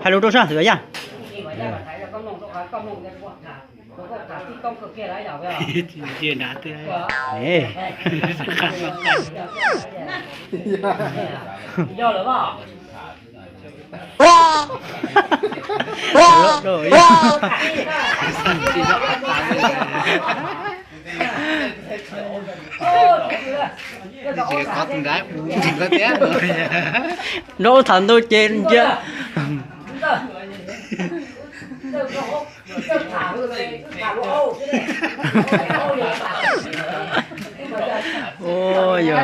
Hais lus rau sab xwm yaj. Nrog ub tham ntau ces ntsia. Ua yog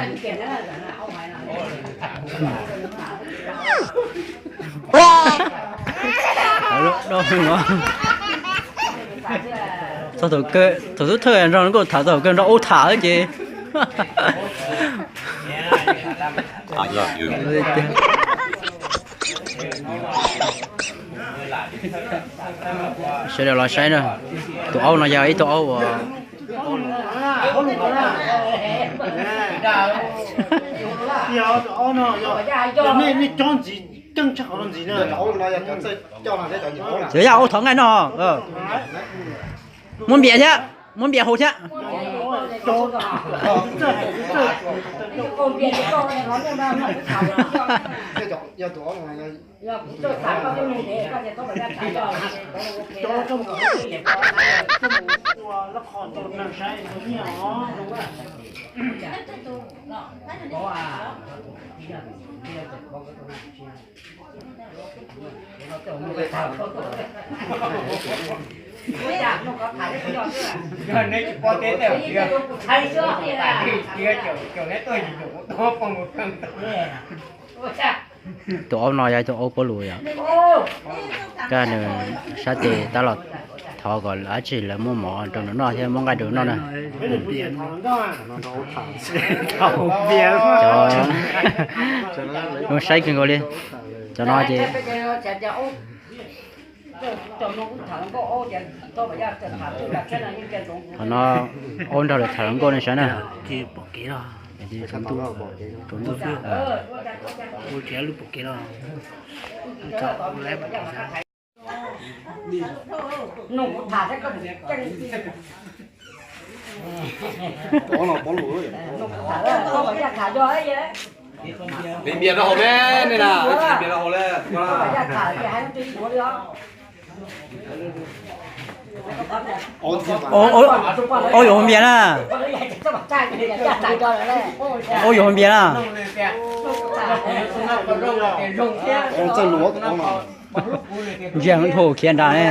thaum tub thawj nrog nkauj tham, thaum kawg nrog ub tham ces. Sawv daws los saib na, tus aub no yog ib tug aub uas Cov yaj aub thov nqaij no, muab npias thiab, muab npias haus thiab. Tus aub no yog tus aub pob lus yom. Koj nws sab tes tab los thov kom dab tsi lawv muab mov rau nws noj thiab muab nqaij rau nws noj na. Cov zoo saib kawg nkaus li. Cov no ces qhov no aub nrog lawv tham hluas nkauj nej saib na. Hliv npias rau hauv ne, nej na, hliv npias rau hauv le. Aub yuav hau npias na. Aub yuav hau npias na. Ntsia dhau khiav nrad ne.